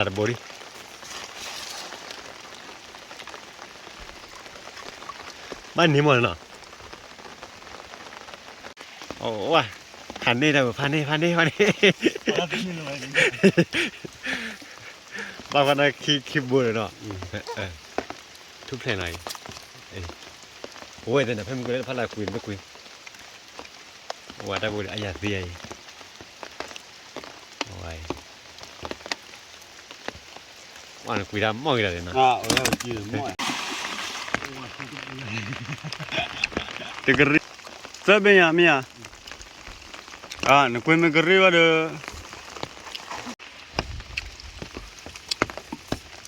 တဘိဒံး, ဘၣ်န့ၢ်မ့ၢ်နီၤ, အိၣ်ဝဲ, ဖးန့ၢ်တၢ်ဝဲ ဖးန့ၢ် ဖးန့ၢ် ဖးန့ၢ်, ဘၣ်ဖးန့ၢ်ခံဘိလီၤနီၤ, ထူၣ်ဖျဲးနီၤအံၤ, အဝဲသ့ၣ်န့ၣ် ဖဲမုၢ်ကလၢတဖၣ်လၢကွံာ်တကွံာ်, အိၣ်ဝဲတၢ်ဘိဒံးအယၤသံအံၤ, ကွံာ်တၢ်မီၢ်ဂ့ၤဒၣ်န့ၣ်နီၤ, တကရံၣ်, သၢဘ့ၣ်ယၤမ့ၢ်ယၤ, နကွံာ်မ့ၢ်ကရံၣ်ဘၣ်ဒီး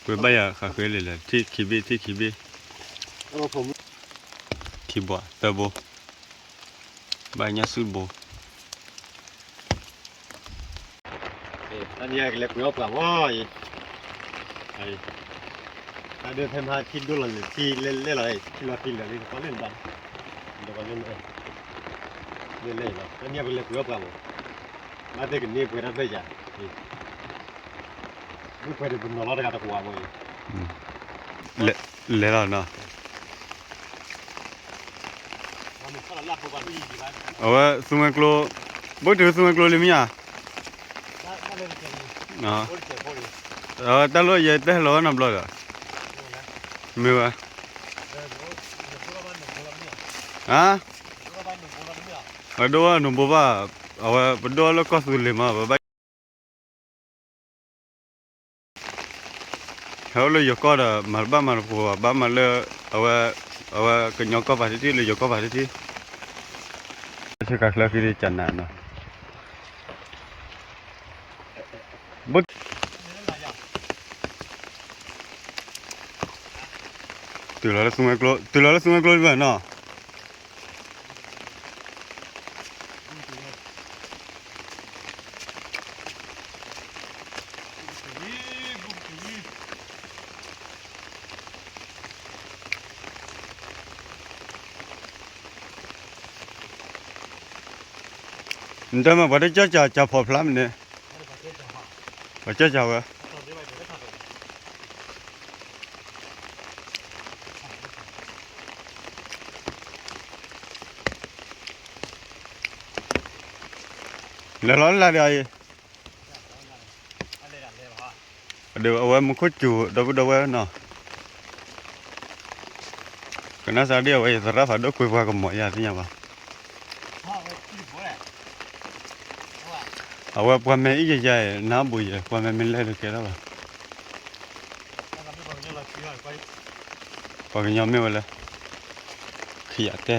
ကွံာ်ဘၣ်ယၤဃးဃ့လံလၢ ထံၣ်ခံဘ့ၣ် ထံၣ်ခံဘ့ၣ်, ခံဘိ သၢဘိ, ဘၣ်ညၣ်စုဘိ, တၢ်ဒုးဖဲမဟါထံဒိၣ်လီၤန့ၣ် ထံလဲၣ်လဲၣ်လီၤ ထံလီၤတံၢ်လၢာ်လံ တကီၢ်လၢနဘၣ်, တကီၢ်လၢနဘၣ်, လဲၣ်လဲၣ်လီၤ တၢ်နံၣ်ပလဲၤကွံာ်အီၣ်ပှၤမး, ဘၣ်သ့ၣ်ကန့ၢ်ပှဲၤတၢ်ဖျၢၣ်ယၤ, မ့ၢ်ပှဲၤဒီးပနီၤလီၤတဂၤတကွၢ်မးအံၤ, လဲၤလီၤနီၤ, အဝဲသူမွဲကျိ, ဘိတုၤသူမွဲကျိလံမ့ၢ်ဧါ, တၢ်လီၢ်ယဲတဲလီၤဝဲနီတဘျီဒီး, မ့ၢ်ဝဲ, ဟါ, ပဒိၣ်ဝဲနီၢ်ဘိဘၣ်, အဝဲပဒိၣ်ဝဲလၢကီၢ်သူလ့ၤမး ပဘၣ် ဟဲအိၣ်လၢယိၤကီၢ်ဒီး မၤတဘၣ်မၤတပူၤဘၣ် ဘၣ်မၤလၢ အဝဲ, အဝဲကညီကီၢ်ပၤထံထံ လၢယိၤကီၢ်ပၤထံထံ, ဆ့ကၤချၢဃံဒ်ကနၤနီၤ, ဘိ, တုၤလီၤလၢသူမွဲကျိ တုၤလီၤလၢသူမွဲကျိဒံးဘၣ်နီၤ. နတမ့ၢ်ပှၤတကၢကၢ်ကၢ်ဖီၣ်ဖျါမ့ၢ်န့ၣ်, ပှၤကၢကၢ်ဝဲ, လဲၤလီၤလၢ်ဒီးအံၤ, ဒီးအဝဲမူခိၣ်စူၤ ဒီပုၢ်ဒီဝဲၢ်နီၤ, ကနၣ်စၢ်ဒ်အဝဲ ယသရၣ်ဖးဒိၣ်ကွံာ်ပှၤကမီၤယၤသ့ၣ်ညါဘၣ်, အဝဲပှၤမ့ၢ်အံၣ်ယယၤအံၤ နၢ်ဘူးယဲ ပှၤမ့ၢ်မ့ၢ်လဲၣ်တကဲထီၣ်ဘၣ်, ပှၤကညီမ့ၢ်ဝဲလၢ ခံဂၤတဲ,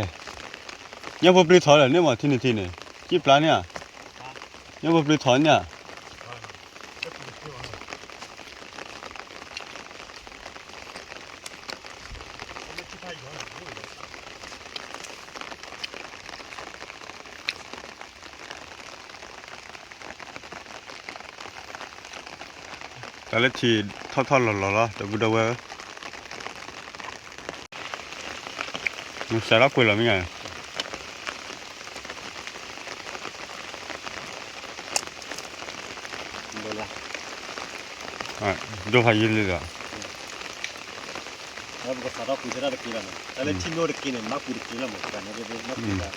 ညၣ်ဖိပျုၢ်ထီလၢာ်န့ၣ်မး ထံန့ၣ်ထံန့ၣ်, စံၣ်ပျါန့ၣ်ဧါ, ညၣ်ဖိပျုၢ်ထီန့ၣ်ဧါ. တၢ်လၢထံထီၣ်ထီၣ်လီၤလီၤလီၤ ဒီပုၢ်ဒီဝဲၢ်ဧၢ, နစးထီၣ်ကွံာ်လီၤမ့ၢ်ဧါ, ဒိၣ်ဖးယံာ်လံဒီး, ပကစးထီၣ်ကွံာ်ထဲတၢ်တက့ၢ်လီၤမး တၢ်လၢထံနိတက့ၢ်န့ၣ် မၤကွံာ်တက့ၢ်လီၤမး ပှၤန့ၣ် မၤကွံာ်တၢ်,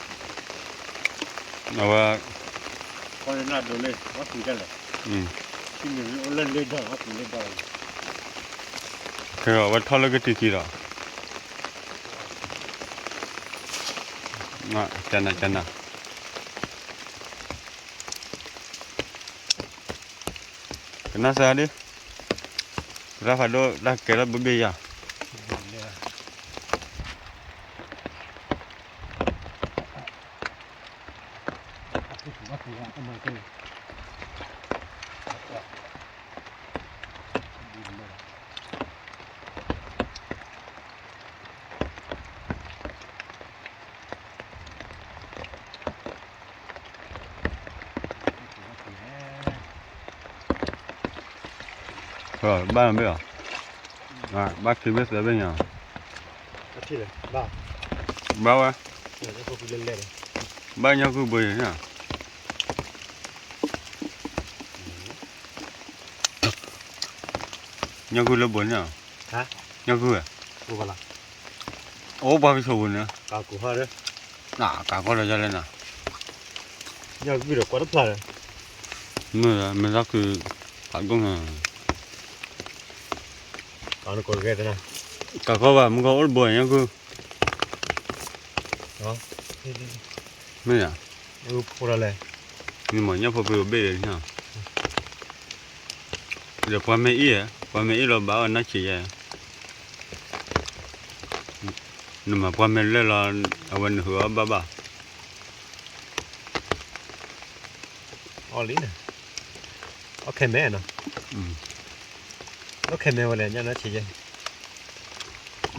အဝဲ, ခီနနၢ်ဒိးလၢ မၤကွံာ်တၢ်လဲၣ်, ထံန့ၣ်အိၣ်လၢလၢဒီး မၤကွံာ်လၢဒီး, ခဲအဝဲထီၣ်လၢကတံၤထံဒီး, ကနၤကနၤ ကနၣ်စၢ်ဒ်, သရၣ်ဖးဒိၣ်တၢ်ကဲထီၣ်ဘိဘ့ၣ်ယၤ, ဘၣ်မ့ၢ်လီၤ, ဘၣ်ခံဘ့ၣ်သၢဘ့ၣ်ညါ, ဘၣ်ဝဲ, ဘၣ်ညါကူဘိန့ၣ်, ဘၣ်ညါကူဘိန့ၣ်, ဘၣ်ညါကူဘိန့ၣ်, ညီကုၢ်လၢဘိန့ၣ်, ညီကုၢ်, အိၣ်ပှၤကဆိးပူၤန့ၣ်, ကးကီၢ်ဒီးယလဲၣ်နၤ, မ့ၢ်သးခု, ကးကီၢ်ဘၣ် မုၢ်ကီၢ်အိၣ်တဘိညီကုၢ်, မ့ၢ်ဧါ, မ့ၢ်မး ညၣ်ဖိဖုအိၣ်ဘ့ၣ်ဒီး, ဒီးပှၤမ့ၢ်အံၤ, ပှၤမ့ၢ်အံၤလီၤဘၣ်အီၣ်နီၢ်ဆံးယဲ, နမၤပှၤမ့ၢ်လဲၣ်လီၤ, အဝဲနဟုးအီၣ်ဘၣ်ဘၣ် အီၣ်လံန့ၣ်, အီၣ်ခဲမဲနီၤ, အီၣ်ခဲမဲဝဲလဲၣ် ညၣ်နီၢ်ဆံးယဲ,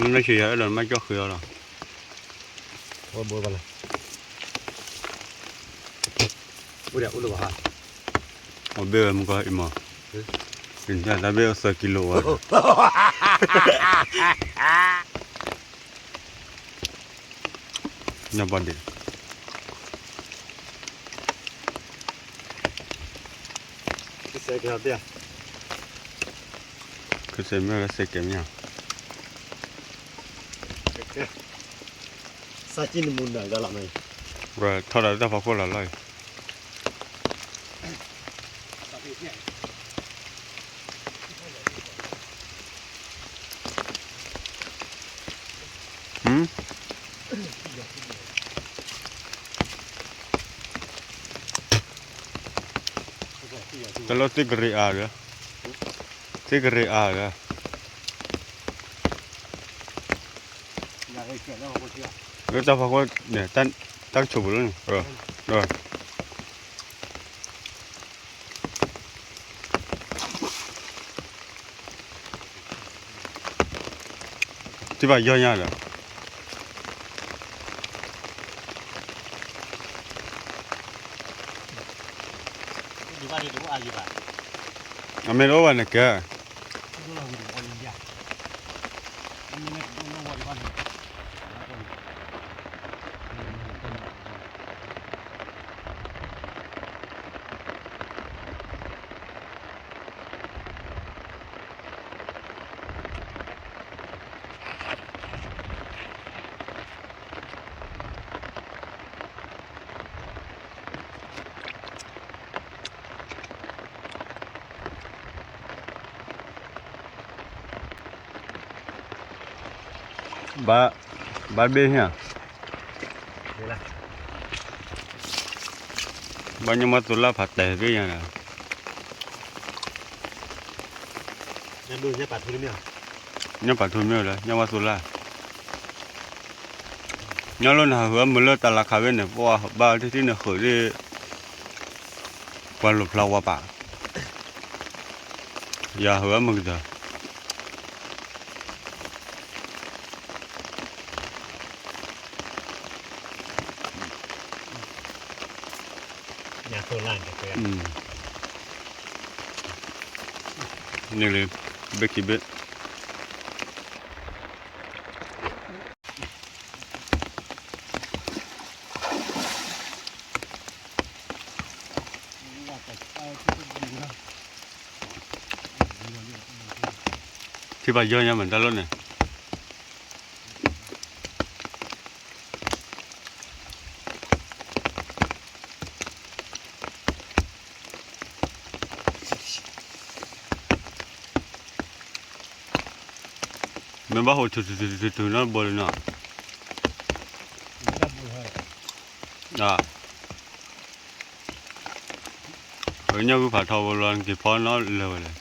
နီၢ်ဆံးယဲ အဲၣ်ဒိးမၤကၠီၣ်ဃံအီၤလီၤ, အိၣ်ဘိဘၣ်လီၤ, အိၣ်ဒီးအိၣ်လၢၤဘၣ်, အီၣ်ဘ့ၣ်ဝဲမုၢ်ကီၢ်အံၤမး, တၢ်ဘ့ၣ်အိၣ်သၢကံလိဝဲ ညၣ်ဘၣ်ဒ့ၣ်, ကစဲးမ့ၢ်လၢစဲးကဲမ့ၢ်ဧါ, ဝဲထီၣ်ဒီးတၢ်ဖီခိၣ်လီၤလီၤအံၤ တၢ်လီၢ်သ့ၣ်ကရ့အါဒီး, သ့ၣ်ကရ့အါဒီး, လၢတၢ်ဖီခိၣ်န့ၣ်, တၢ်ကဆိးပူၤလီၤန့ၣ်, ထံၣ်ဘၣ်ယီၢ်ညါဒီး, အမ့ၢ်တအိၣ်ဘၣ်န့ၣ်ကဲ ဘၣ်, ဘၣ်ဘ့ၣ်ညါ, ဘၣ်ညၣ်မီၢ်သူလၢ်ဖးတဲာ်ဘ့ၣ်ညါဒီး, ညၣ်ပာ်ထူမ့ၢ်ဒီး ညၣ်မီၢ်သူလၢ်, ညီလိၣ်နဟးဟုးအမုာ်လၢတၢ်လၤခးဝဲန့ၣ် ပှၤဘၣ်ထံထံန့ၣ်ဃုာ်ဒ် ပှၤလိာ်ဖျါဝါပာ်, ယဟးဟုးအမုာ်ကတၢၢ် န့ၣ်လၢ ဘ့ၣ်ခံဘ့ၣ် ထံၣ်ဘၣ်ယီၢ်ညါမးတၢ်လီၢ်န့ၣ် မ့ၢ်ဘၣ်ဟိးထုးထုးထုးထုးထုးနီတဘိလၢနီၤ, အညၣ်ဂုၢ်ဖးထီဘိလီၤ နက့ၤဖီနီလၢာ်ဝဲလဲၣ်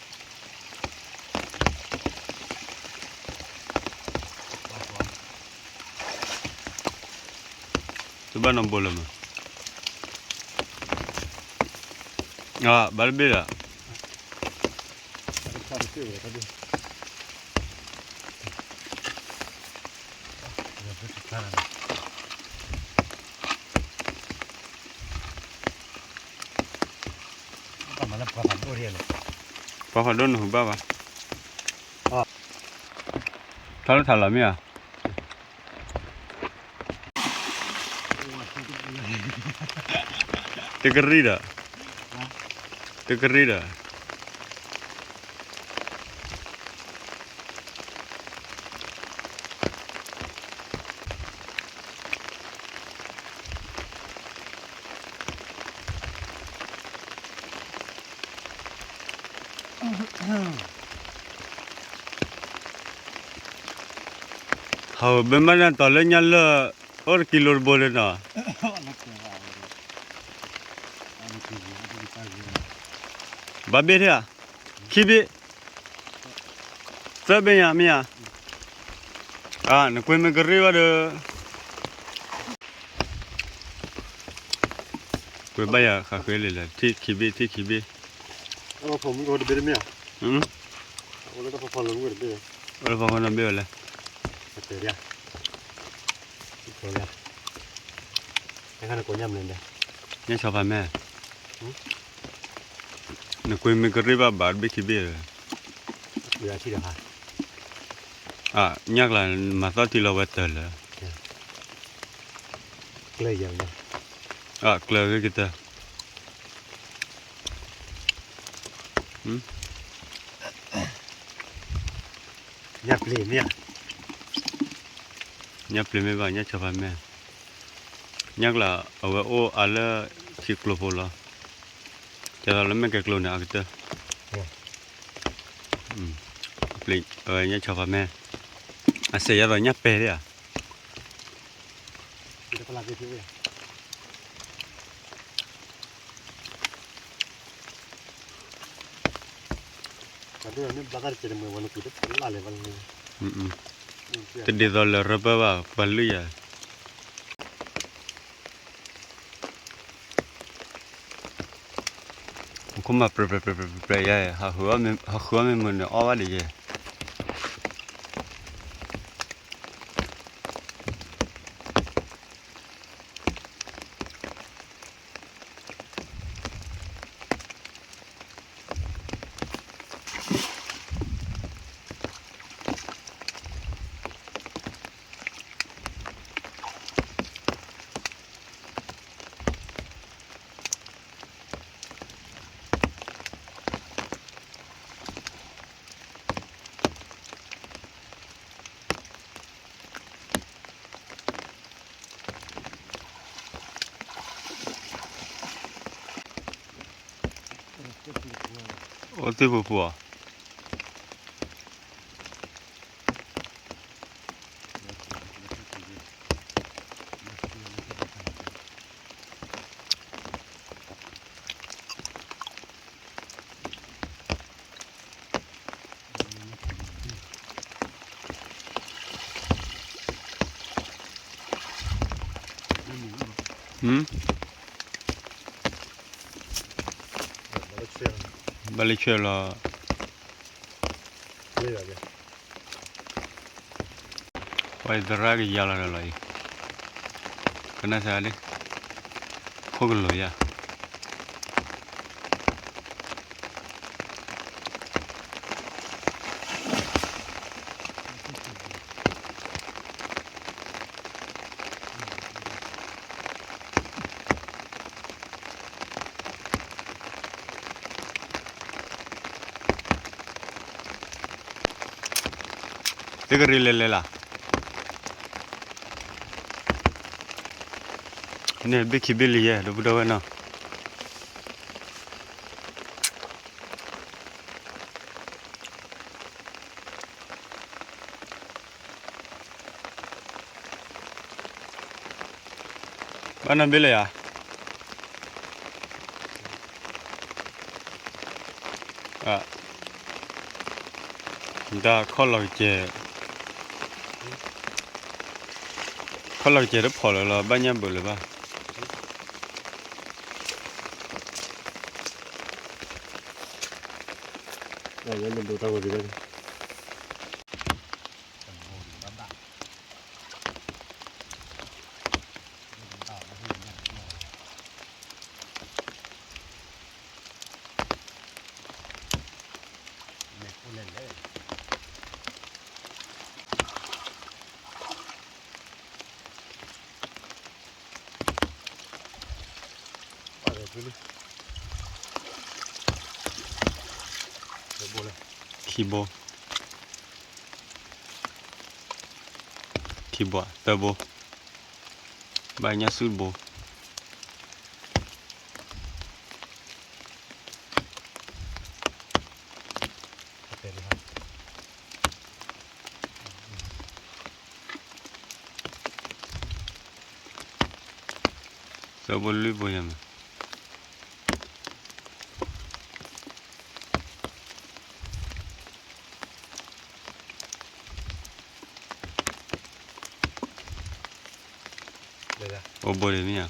တဘၣ်နီတဘိလၢၤမး, ဘၣ်တဘ့ၣ်ဒီး ပှၤဖးဒိၣ်နဟူးဘၣ်ဘၣ်, ထီၣ်လၢထးလီၤမ့ၢ်ဧါ, တကရံၣ်ဒီး, တကရံၣ်ဒီး, တကရံၣ်ဒီး ဟးဝဲဘၣ်မးန့ၣ် တီၤလၢညါလၢ အိၣ်တကံလိတဘိလၢနီၤ, ဘၣ်ဘ့ၣ်ထဲဧါ, ခံဘ့ၣ်, သၢဘ့ၣ်ညါမ့ၢ်ဧါ, နကွ့မ့ၢ်ကရ့ၣ်ဘၣ်ဒီး ကွ့ဘၣ်ယၤဃးဃ့လံလၢ ထံၣ်ခံဘ့ၣ် ထံၣ်ခံဘ့ၣ်, အိၣ်လၢဖီခိၣ်နီတဘ့ၣ်ဝဲလဲၣ်, ညၣ်ဆီဖါမဲာ်, နကွ့မ့ၢ်ကရ့ၣ်ဘၣ်ဘၣ်တဘ့ၣ်ခံဘ့ၣ်, ညၣ်ကျါ မၤသီၣ်ထံလီၤဝဲတၢၢ်လၢ ကျၢၤဂ့ၤကတၢၢ်, ညၣ်ပျ့ၤမ့ၢ်ဧါ, ညၣ်ပျ့ၤမ့ၢ်ဘၣ် ညၣ်ဆီဖါမဲာ်, ညၣ်ကျါ အဝဲအိၣ်အါလၢ ထံကျိဖိလီၤ, ကဲသိးလၢမဲာ်ကဲကျိန့ၣ် အကတၢၢ်, ပျ့ၤ အဝဲညၣ်ဆီဖါမဲာ်, အစဲးယဲသိးညၣ်ပဲာ်ဒၣ်ဧါ တဒ်သိးလၢရပၢဘၣ် ပှၤလုၢ်ယၤ, ခိၣ်မးပြဲပြဲပြဲပြဲယဲ, ဟးဃုအီၣ်မ့ၢ်မုာ်န့ၣ် အီၣ်ဘၣ်ဒံးယဲ. အိၣ်သ့ၣ်ဖူဖူဧါ. ဘၣ်လၢဆွဲလီၤ. ပှၤအံၤသရၣ်ကယါလီၤဒီးလီၤအံၤ, ကနၣ်စၢ်လံ, ခိၣ်ကလိၤယါ. သုကရ့လဲၤလဲၤလီၤ. န့ၣ်ဘ့ၣ်ခံဘ့ၣ်လံယဲ ဒီပုၢ်ဒီဝဲၢ်နီၤ. ဘၣ်နီၢ်ဘ့ၣ်လၢယၤ, တၢ်ခီၣ်လီၤကစဲး, ခီၣ်လီၤကစဲးတဖီၣ်လၢၤလီၤ ဘၣ်ညၣ်ဘၢလၢၤဘၣ်. ခံဘိ, ခံဘိ, သၢဘိ, ဘၣ်ညၣ်စုတဘိ. သၢဘိလွံၢ်ဘိယၤမး, အိၣ်ဘိဒ်မ့ၢ်ဧါ,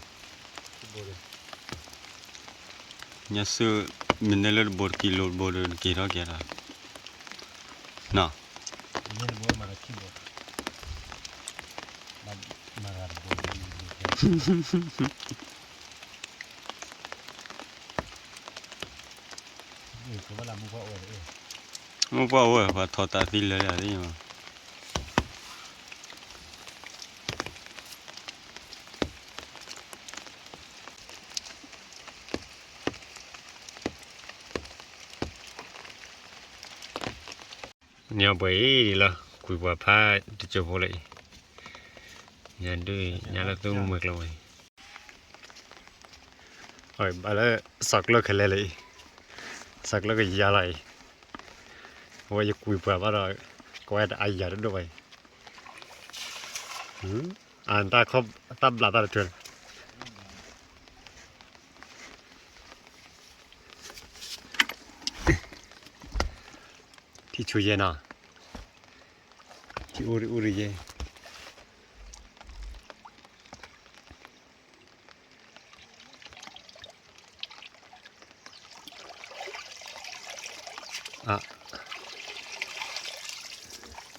ညါစ့ၢ်, မ့ၢ်နဲလၢတဘိတကံလိတဘိဒီး နက့ၤထီၣ်က့ၤလီၤ, နီၤ. မိၢ်ပှၢ်အိၣ်ဝဲ ပှၤထီၣ်တၢ်သံလၢာ်လၢာ်သ့ၣ်ညါမး. န့ၣ်အပှဲၤအံၤဒ်လီၤ, ကွံာ်ပှၤဖးတစိၢ်ဖိလၢအံၤ, ညါဒုးညါလၢသူမွဲကျိဝဲအံၤ, ဘၣ်လၢစီၤကျၢၢ်ခဲလဲၣ်လၢအံၤ, စီၤကျၢၢ်ကယၤလီၤအံၤ, အဝဲယကွံာ်ပှၤဘၣ်ဒီး ကဝဲတအါယၤတဒိၣ်ဘၣ်အံၤ, အတၢ်ခီၣ်တၢ်ဘျးတၢ်တထွဲ ထံဆူၣ်ယဲၢ်နီၤ, ထံအူရံအူရံယဲၢ်,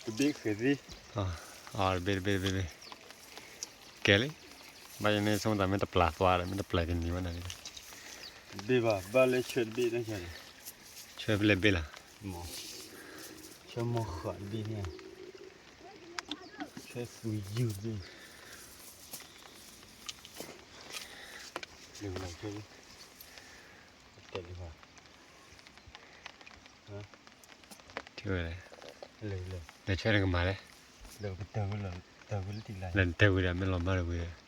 တဘ့ၣ်ဃဲၤသံ, တဘ့ၣ်တဘ့ၣ်တဘ့ၣ်, ကဲလံ, ဘၣ်ယန့ၣ်ဆိမိၣ်သးမ့ၢ်တပျၢ်သွါဒီး မ့ၢ်တပျၢ်ကန့ၢ်ဝဲနၤ, ဘ့ၣ်ဘၣ် ဘၣ်လၢဆၢတဘ့ၣ်, ဆၢဖဲလဲၣ်ဘ့ၣ်လီၤ, ဆၢမီၤဃးတဘ့ၣ်န့ၣ်, ဆၢသူယုၢ်တဘ့ၣ်, ထံၣ်ဝဲလဲၣ်, လဲၤဆၢတကမၤလဲၣ်, လဲၤတၢ်ဝံၤဒီး မ့ၢ်လီၤမၢ်တဝံၤဒီး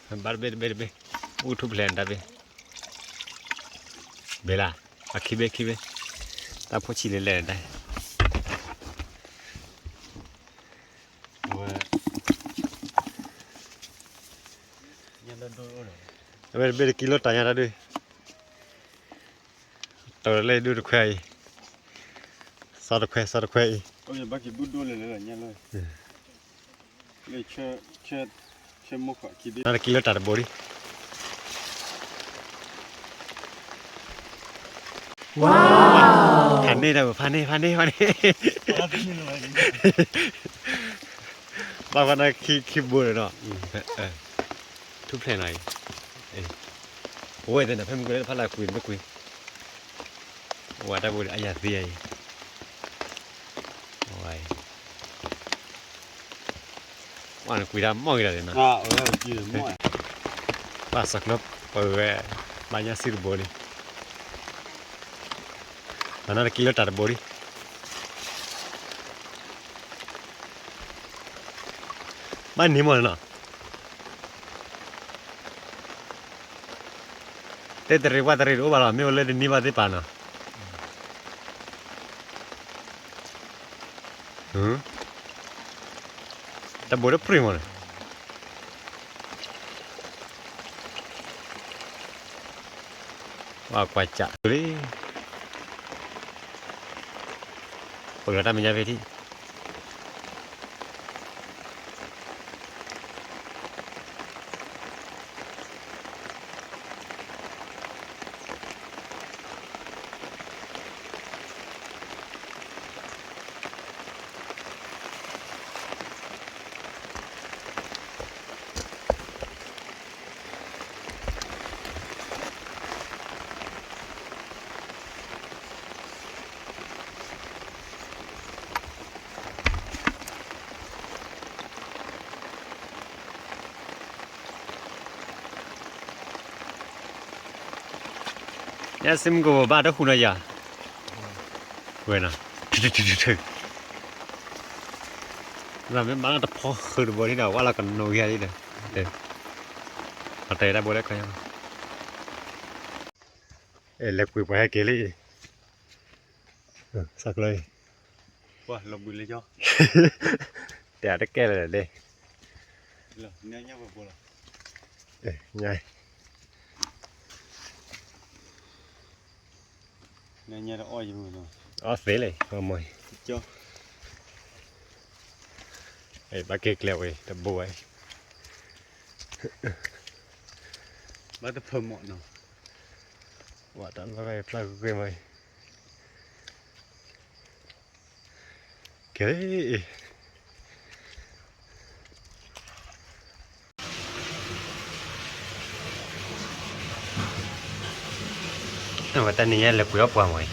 ဘၣ်တဘ့ၣ်တဘ့ၣ်တဘ့ၣ်, အိၣ်ထူၣ်ဖျဲးနတၢ်ဘ့ၣ်, ဘ့ၣ်လၢ, အခံဘ့ၣ်ခံဘ့ၣ်, တၢ်ဖိဆံးလဲၤလဲၤနတၢ်, အဝဲတဘ့ၣ်တကံလိတၢ်ညါတၢ်ဒုး, တၢ်လၢဒုးတခွဲအံၤ, စီတခွဲ စီတခွဲအံၤ, တၢ်တကံလိတၢ်တဘိလံ, ဖးန့ၢ်တၢ်ဘၣ် ဖးန့ၢ် ဖးန့ၢ် ဖးန့ၢ်, ဘၣ်ဃီနခံဘိဒီးနီၤ, ထူၣ်ဖျဲးနီၤအံၤ, အိၣ်ဝဲသ့ၣ်န့ၣ် ဖဲမုၢ်ကလၢဖးလၢကွံာ်မ့ၢ်ကွံာ်, အိၣ်ဝဲတၢ်ဘိဒီးအယၤသံအံၤ, ဝဲ ကွံာ်တၢ်မီၢ်ဂ့ၤဒၣ်န့ၣ်နီၤ, ဘၣ်စီၤကျၢၢ်ပဝဲ, ဘၣ်ညါစံတဘိလံ, ဘၣ်နီတကံလိတၢ်တဘိလံ, ဘၣ်နံၤမီၢ်န့ၣ်နီၤ တဲတရံးဝၣ်တရံးတအိၣ်ဘၣ်လီၤ မ့ၢ်အိၣ်လၢတနံၤဘၣ်သ့ၣ်ပာ်နီၤ, တဘိတပြံၢ်မီၢ်န့ၣ်, ဝၣ်ကွၢ်စးလံ, ပှၤတၢ်မဲာ်ညါဖဲထံၣ် ယစ့မုၢ်ကဘၣ်တၢ်ဃုနီၤယၤ, ဝဲနီၤ, ထုထုထုထုထု, မ့ၢ်မၤလၢတဖီဃုာ်တဘိန့ၣ်ဒီး ဝဲလီၤကနိးဂ့ၤလံဒီး, အတဲတၢ်ဘိလၢခီညါ, အဲ လဲၤကွံာ်ပှၤဟဲက့ၤလံ, စးကျၢၤ, တဲတကဲလၢာ်ဒ့, အီၣ်သ့လံ, ဘၣ်က့ၤကျဲဝဲ တဘိဝဲ, ဘၣ်တဖၢမီၣ်နီၤ, ဝဲတၢ်လီၢ်ဖျါဂ့ၤမး, ကဲ အဝဲတၢ်နံၤညါလဲၤကွံာ်အီၣ်ပှၤမး,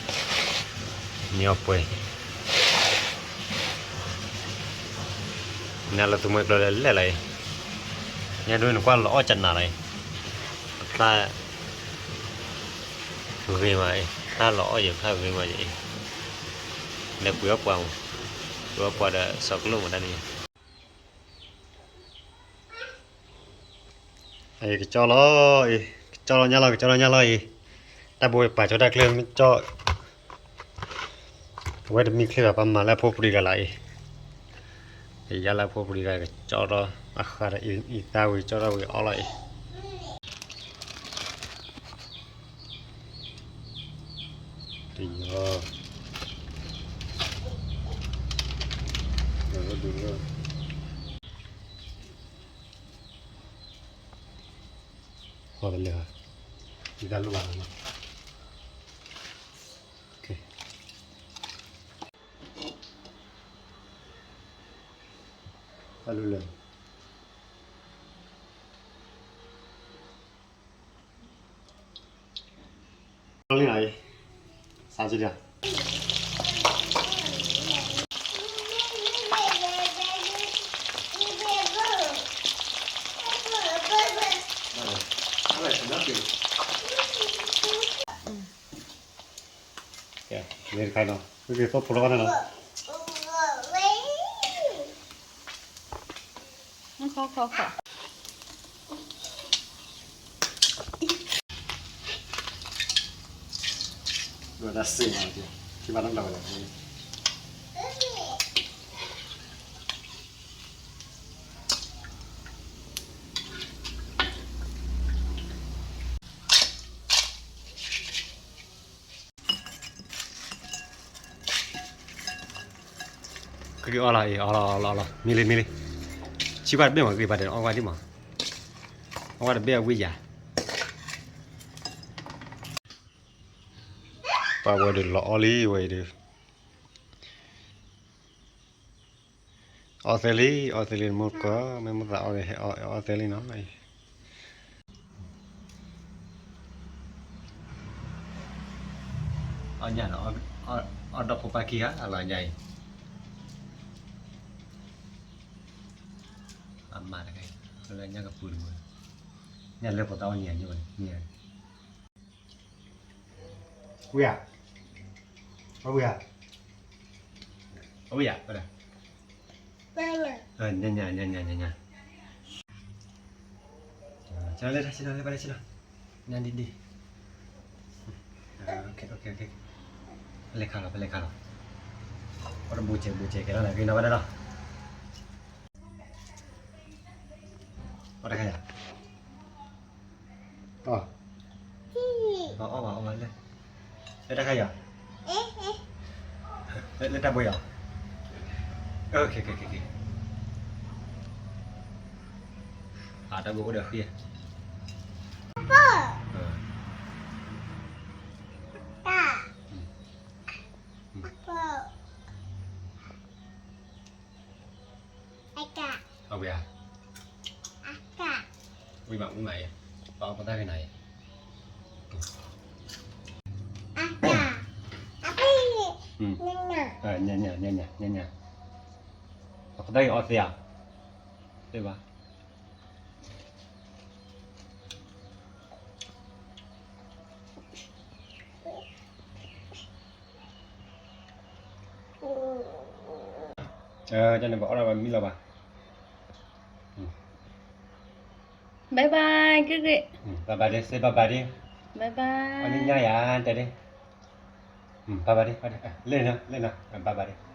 နံၤအီၣ်ပှဲၤ, နၤလီၤသူမှဲကျိၤလဲၤလဲၣ်လီၤအံၤ, ညါဒိနကွၢ်လီၤအီၣ်ကနၤလီၤအံၤ, ဖျါဂ့ၤမးအံၤ, ဖျါလီၤအီၣ်ယံၤ ဖျါဂ့ၤမးယံၤအံၤ, လဲၤကွံာ်အီၣ်ပှၤမး, ကွံာ်အီၣ်ပှၤဒီးစီၤကျိၣ်မးတၢ်နံၤညါ ကကၠီလီၤအံၤ, ကကၠီလီၤညါလီၤ, ကကၠီလီၤညါလီၤအံၤ, တၢ်ဘိပာ်ကၠီတၢ်ချ့မ့ၢ်ကၠီ, အဝဲတမံချ့ဘၣ် ပှၤမၤလၢအဖိပရံၤဂၤလီၤအံၤ, ယၤလၢအဖိပရံၤဂၤကကၠီထီၣ်, အဃါဒီးအံၤသၣ်ဝံၤကၠီထီၣ်ဝံၤအီၣ်လီၤအံၤ, တယီၤ ဃီတလဲၤ, ယတၢ်လိၣ်ဘၣ်လီၤ, တၢ်လိၣ်လဲၤ လီၤလံနီၤအံၤ, စၢ်ကံဒံး, မ့ၢ်တခါနီၤ, ကက့ၤသိဖိလီၤန့ၣ်လီၤ. ခီခီခီ, ဒိးတၢ်စ့ၢ်မး, ထံၣ်ဘၣ်နီတဘျီဝဲလဲၣ်. ကက့ၤအီၣ်လီၤအံၤ, အီၣ်လီၤအီၣ်လီၤအီၣ်လီၤ, မံလံမံလံ, ဆံဘၣ်တဘ့ၣ်မး, က့ၤဘၣ်ဒီးအီၣ်ဝဲဒံးမး, အီၣ်ဝဲတဘ့ၣ်အဝံယၤ, ပှၤဝဲဒုးလီၤအီၣ်လံဝဲအံၤဒုး အီၣ်သ့လံ, အီၣ်သ့လံ, မုၢ်ကီၢ် မ့ၢ်မုၢ်သးအီၣ်လံ, ဟဲအီၣ်သ့လံနီၤ. အီၣ်ညၣ်လီၤ, အီၣ်ဒီးဖိပၢ်ခံဂၤလီၤညါအံၤ, အမၤတဂၤအံၤ, လၢညၣ်ကပူၤတမုာ်, ညၣ်လၢပှၤသးအီၣ်ညၣ်ညိၣ်န့ၣ်, ဝံဧါ, အဝံဧါ, အဝံဧါ, ညၣ်ညၣ်ညၣ်ညၣ်ညၣ်ညၣ်, လၢတၢ်ဆံးလီၤ, လၢပၢ်တၢ်ဆံးလီၤ, ညၣ်ဒံၣ်ဒံၣ်, ဖဲလဲၣ်ခါလီၤ, ဖဲလဲၣ်ခါလီၤ, ပတဘူးစဲးဘူးစဲးကဲလီၤန့ၣ် ဂ့ၤနီၤဝဲဒၣ်လီၤ. အီၣ်တခါယၤ, အီၣ်, အီၣ်ဘၣ်အီၣ်ဘၣ်လၢ, လၢတခါယၤ, လၢတၢ်ဘိယၤ, အတၢ်ဘိအိၣ်ဒီးဃံ, အဝံဧါ, ဝံမး ဝံမးအံၤ, ပှၤအီၣ်ပသၣ်ဂ့ၤနၤအံၤ, ညၣ်ညၣ်ညၣ်ညၣ်ညၣ်, ပှၤပသၣ်ဂ့ၤအီၣ်သ့ဧါ, သ့ဘၣ်. ကန့ၣ် ပအီၣ်ဒၣ်ဝဲမံလီၤဘၣ်. Bye bye ကရ့ၣ်, bye bye ဒ့ say bye bye ဒ့, bye bye န့ၣ်ညါယၤ တဲဒ့, bye bye ဒ့, လၢနီၤ လၢနီၤ bye bye ဒ့.